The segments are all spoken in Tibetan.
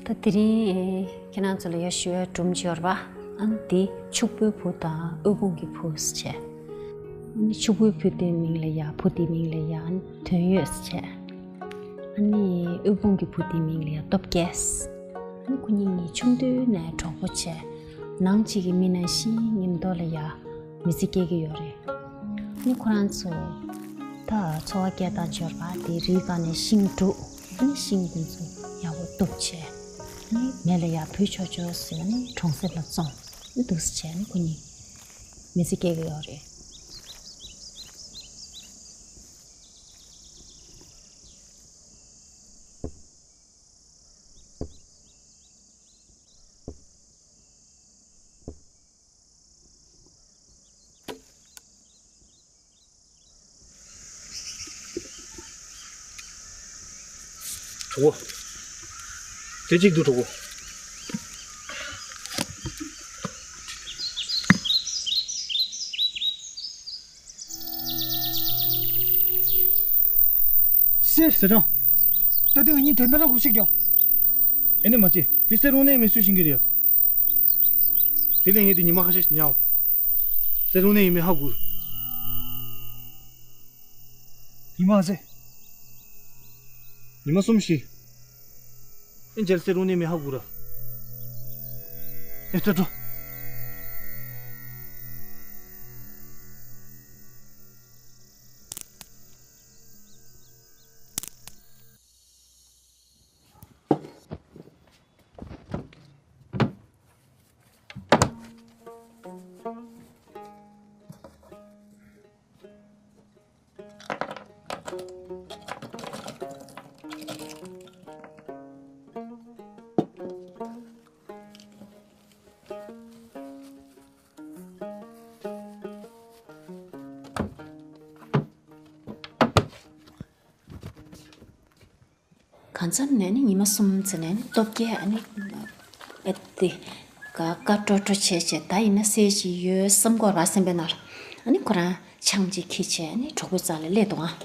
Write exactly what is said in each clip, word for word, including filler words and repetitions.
ད་དེ་རིང་ཁྱེད་རང་ཚོ་ལ་ཡ་ཞུ་ཡ་སྒྲུང་ཅིག་ཡོད་རེད་པ། ཨ་ནི་དེ་ཕྱུག་པོའི་བུ་དང་དབུལ་ཕོངས་ཀྱི་བུ་ཟེར་བྱས། ཨ་ནི་ཕྱུག་པོའི་བུ་དེའི་མིང་ལ་ཡ་བུ་དེའི་མིང་ལ་ཡ་ཨ་ནི་དོན་ཡོད་ཟེར་བྱས། ཨ་ནི་དབུལ་ཕོངས་ཀྱི་བུ་དེའི་མིང་ལ་ཡ་སྟོབས་རྒྱལ་ཟེར། ཨ་ནི་ཁོ་གཉིས་གཉིས་ཆུང་དུས་ནས་གྲོགས་པོ་བྱས། ནང་གཅིག་གི་མི་ནང་བཞིན་མཉམ་དུ་ལ་ཡ་མི་ཚེ་སྐྱེལ་གྱི་ཡོད་རེད། ཨ་ནི་ཁོ་རང་ཚོ་ད་འཚོ་བ་སྐྱེལ་སྟངས་ཅིག་ཡོད་རེད་པ། དེ་རིའི་སྒང་ནས་ཤིང་སྒྲུག་ཨ་ནི་ཤིང་དེ་ཚོ་ཡག་པོ་གཏུབ་བྱས། ཨ་ནི་མེ་ལ་ཡར་བུད་ཆོག་ཆོག་བཟོས། ཨ་ནི་གྲོང་གསེབ་ལ་བཙོང་། ཨ་ནི་འདུག་སེ་བྱས་ཨ་ནི་ཁོ་གཉིས་མི་ཚེ་སྐྱེལ་གྱི་ཡོད་རེད། གྲོགས་པོ། དེ་གཅིག་འདུག་གྲོགས་པོ། སེ་ཟེར་དང་། ད་ལྟ་ང་གཉིས་དེ་འདྲ་རང་ཁུག་ཤིག་ཀྱང་། ཨེ་ནས་མ་བྱེད། དེ་གསེར་དངོས་གནས་མེ་གསོད་བྱེད་མཁན་རེད་ཡ། དེ་ལས་ངས་དེ་ཉི་མ་ཁ་ཤས་ཤིག་ཉལ། གསེར་དངོས་གནས་ཡིན་མིན་ཧ་གོ། ཉི་མ་ཟེར། ཉི་མ་གསུམ་བཞི། ཨེ་མཇལ་གསེར་དངོས་གནས་མེད་ཧ་གོ་ར། ཨེ་ཏོ་ཏོ། གང་འཚམ་ནས་ནི་ཉི་མ་གསུམ་ཙམ་ནས་ནི་སྟོབས་རྒྱལ་ཨ་ནི་ཨེ་ཏི་ག་དཀར་ཀྲོ་ཀྲོ་བྱས་བྱས། ད་ཡིན་ན་གསལ་གྱི་ཡོད་བསམ་གྱི་ཡོད་རེད་པ། སེམས་པའི་ནང་ལ་ཨ་ནི་ཁོ་རང་ཆང་ཅིག་འཁྱེར་བྱས་ཨ་ནི་གྲོགས་པོའི་རྩ་ལ་སླེབས་འདུག་ཨང་།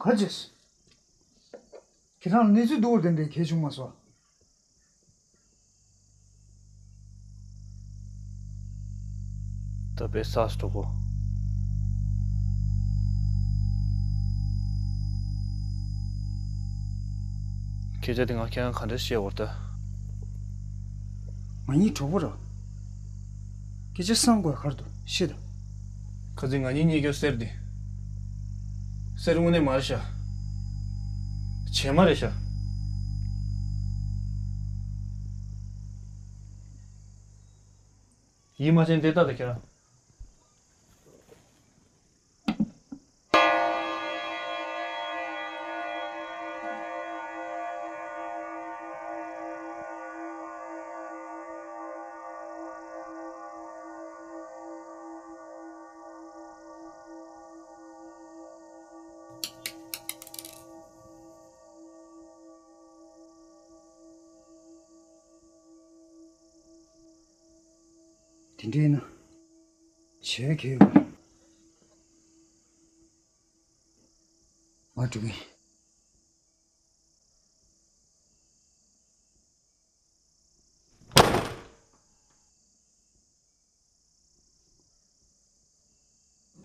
ག་བྱས། ཁྱེད་རང་གནས་ཚུལ་སྡུག་པོ་དེ་འདྲ་གལ་བྱུང་མ་སོང་། ད་དཔེ་བསགས་སོང་གོ། སྐད་ཆ་དེ་ང་ཁྱེད་རང་ག་འདྲ་བཤད་འོར་ད། ང་གཉིས་གྲོགས་པོ་ར། སྐད་ཆ་བསམ་དགོས་ག་རེ་འདུག་བཤད་དང་། ཁ་སང་ང་གཉིས་རྙེད་རྒྱུ་གསེར་འདི། གསེར་དངོས་གནས་མ་རེད་ཤག་བྱེ་མ་རེད་ཤག་ཡིད་མ་ཆེས་དེ་ལྟ་དང་ཁྱེད་རང་། དེ་འདྲ་ཡིན་ན། བྱེད་ཀྱི་ཡོད། ང་འགྲོ་གི་ཡིན།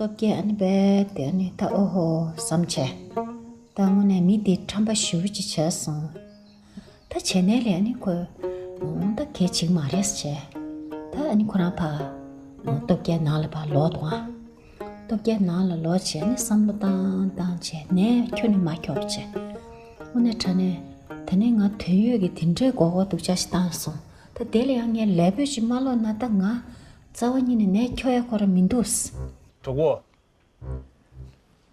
སྟོབས་རྒྱལ་ཨ་ནི་རྦད་དེ་ཨ་ནི་ད་ཨོ་ཧོ་བསམ་བྱས། ད་དངོས་གནས་མི་འདི་ཁྲམ་པ་ཞེ་པོ་ཅིག་བྱས་སོང་། ད་བྱས་ནས་ལས་ཨ་ནི་ཁོས་ཨོ་ད་གལ་ཆེ་གི་མ་རེད་ཟེར་བྱས། ད་ཨ་ནི་ཁོ་རང་ཕར་ཨོ་སྟོབས་རྒྱལ་ནང་ལ་ཕར་ལོག་འདུག་ཨ། སྟོབས་རྒྱལ་ནང་ལ་ལོག་བྱས་ནས་བསམ་བློ་བཏང་བཏང་བྱས་ནས་ཁྱོན་ནས་མ་འཁྱོག་བྱས། དངོས་གནས་དྲང་གནས་ད་ནི་ང་དོན་ཡོད་ཀྱི་དེ་འདྲའི་མགོ་སྐོར་སྡུག་ཅག་ཞིག་བཏང་སོང་། ད་དེ་ལ་ཡང་ངས་ལས་འབོད་ཅིག་མ་ལོག་ན་ད་ང་རྩ་བ་ཉིད་ནས་ནས་འཁྱོག་ཡ་ཁོ་རང་མི་འདུག་གྲོགས་པོ།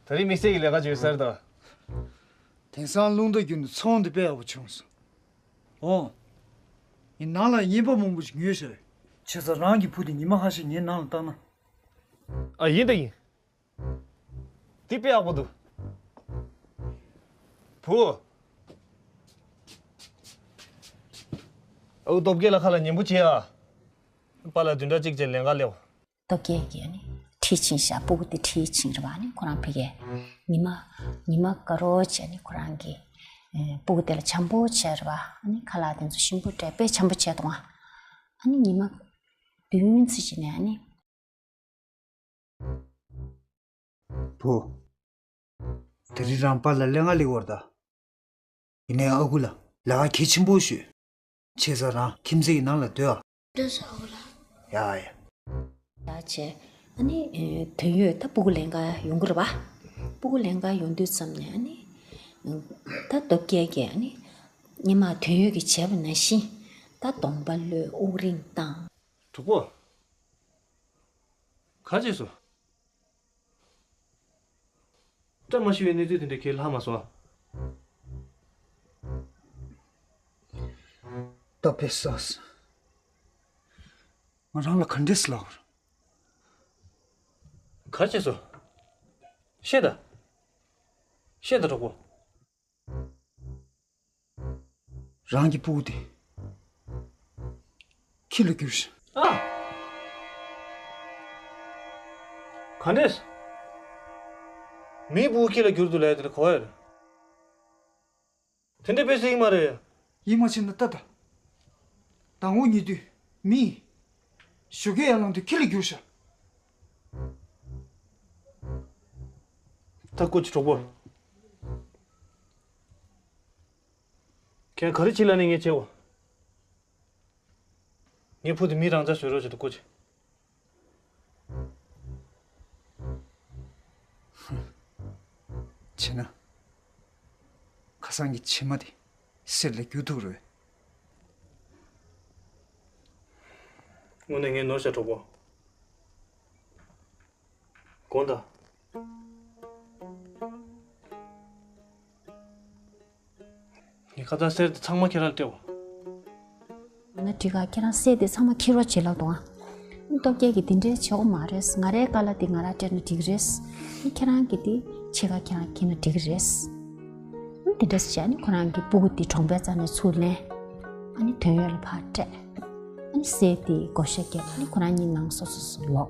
ད་རེས་དམིགས་བསལ་གྱི་ལས་ཀ་བྱོས་ཟེར་དང་། དེང་སང་རླུང་རྟ་བརྒྱུད་ནས་ཚོང་དེ་དཔེ་ཡག་པོ་བྱུང་སོང་། ཨོ། ངས་ནང་ལ་རྔན་པ་མང་པོ་ཞིག་ཉོས་ཤག་བྱས་ཙང་རང་གི་བུ་དེ་ཉི་མ་ཁ་ཤས་ངའི་ནང་ལ་བཏང་ན། ཨ་ཡིན་ད་ཡིན། འདི་དཔེ་ཡག་པོ་འདུག་བུ། ཨོ་སྟོབས་རྒྱལ་ལ་ཁ་ལ་ཉན་པོ་བྱེད་ཨ། པཱ་ལགས་བདུན་ཕྲག་གཅིག་བྱས་ལེན་ག་སླེབས། སྟོབས་རྒྱལ་གྱིས་ཨ་ནི་ཁྲིད་ཕྱིན་ཤག་སྤུ་གུ་དེ་ཁྲིད་ཕྱིན་རེད་པ། ཨ་ནི་ཁོ་རང་ཕ་གིར་ཉི་མ་ཉི་མ་དགའ་རོགས་བྱས་ནས་ཁོ་རང་གི་ སྤུ་གུ་དེ་ལ་བྱམས་པོ་བྱས་རེད་པ། ཨ་ནི་ཁ་ལག་དེ་ཚོ་ཞིམ་པོ་སྤྲད་དཔེ་བྱམས་པོ་བྱས་འདུག་ཨ། ཨ་ནི་ཉི་མ་བདུན་ཙམ་ཞིག་ནས་ཨ་ནི། བུ། དེ་རིང་རང་པཱ་ལགས་ལས་ང་ལས་བར་ད། ཡིན་ནའི་ཨ་ཁུ་ལ་ལས་ཀ་གལ་ཆེན་པོ་ཞུ། བྱས་ཙང་རང་ཁྱིམ་མཚེས་ཀྱི་ནང་ལ་སྡོད་ཨ། སྡོད་སོང་ཨ་ཁུ་ལགས། ཡ་ཡ། ཡ་བྱས། ཨ་ནི་དོན་ཡོད་ད་སྤུ་གུ་ལེན་ག་ཡོང་གི་རེད་པ། སྤུ་གུ་ལེན་ག་ཡོང་དུས་ཙམ་ནས་ཨ་ནི། ད་སྟོབས་རྒྱལ་གྱིས་ཨ་ནི། སྔོན་མ་དོན་ཡོད་ཀྱིས་བྱས་པ་ནང་བཞིན། ད་གདོང་པ་གློད་དབུགས་རིང་བཏང་། གྲོགས་པོ། ག་བྱས་སོང་། བཀྲ་མ་ཤིས་པའི་གནས་ཚུལ་དེ་འདྲ་ཁྱེད་ལྷག་མ་སོང་ཨ། ད་དཔེ་བསགས། ང་རང་ལ་ག་འདྲས་ལབ། ག་བྱས་སོང་། བཤད་ད། བཤད་ད་གྲོགས་པོ། རང་གི་སྤུ་གུ་དེ་ཁྱི་ལ་བསྒྱུར་ཤག་ཨ། ག་འདྲས། མིའི་སྤུ་གུ་ཁྱི་ལ་བསྒྱུར་འདུག་ལབ་ཡ་དེ་ལ་གོ་བ་ཡོད་རེད། དེ་འདྲ་དཔེ་སྲིད་ཀྱི་མ་རེད། ཡིད་མ་ཆེས་ན་ལྟ་ད། དང་པོ་ཉེ་དུས་མི། ཞོགས་ཀས་ཡར་ལངས་དུས་ཁྱི་ལ་བསྒྱུར་ཤག་ད་སྐུ་མཁྱེན་གྲོགས་པོ། ཁྱེད་ག་རེ་བྱེད་ལབ་ནས་ངས་བྱེད་འོ། ངའི་བུ་དེ་མི་རང་འཇགས་བཟོ་རོགས་བྱེད་དོ་སྐུ་མཁྱེན། བྱས་ན། ཁ་སང་གི་བྱེ་མ་དེ་གསེར་ལ་འགྱུར་ཐུབ་རེད། དངོས་གནས་ངས་ནོར་བཞག་གྲོགས་པོ། དགོངས་དག་ངས་ཁ་སང་གསེར་དེ་ཚང་མ་ཁྱེད་རང་ལ་སྤྲད་འོ། ང་ན་འགྲིག་ག་ཁྱེད་རང་གསེར་དེ་ཚང་མ་ཁྱེར་རོགས་བྱེད་ལབ་འདུག་ཨ། སྟོབས་རྒྱལ་གྱིས་དེ་འདྲའི་བྱེད་དགོས་མ་རེད། ང་རའི་ཀ་ལ་དེ་ང་རང་སྤྲད་ན་འགྲིག་རེད། ཁྱེད་རང་གིས་དེ་ཕྱེད་ཀ་ཁྱེད་རང་ཁྱེར་ན་འགྲིག་རེད། དེ་འདྲ་བྱས་ནས་ཁོ་རང་གི་སྤུ་གུ་དེ་གྲོང་པའི་རྩ་ནས་ཚུར་ལེན། ཨ་ནི་དོན་ཡོད་ལ་ཕར་སྤྲད། ཨ་ནི་གསེར་དེ་བགོ་བཤའ་བརྒྱབ། ཨ་ནི་ཁོ་རང་གཉིས་ནང་སོ་སོ་སོ་ལོག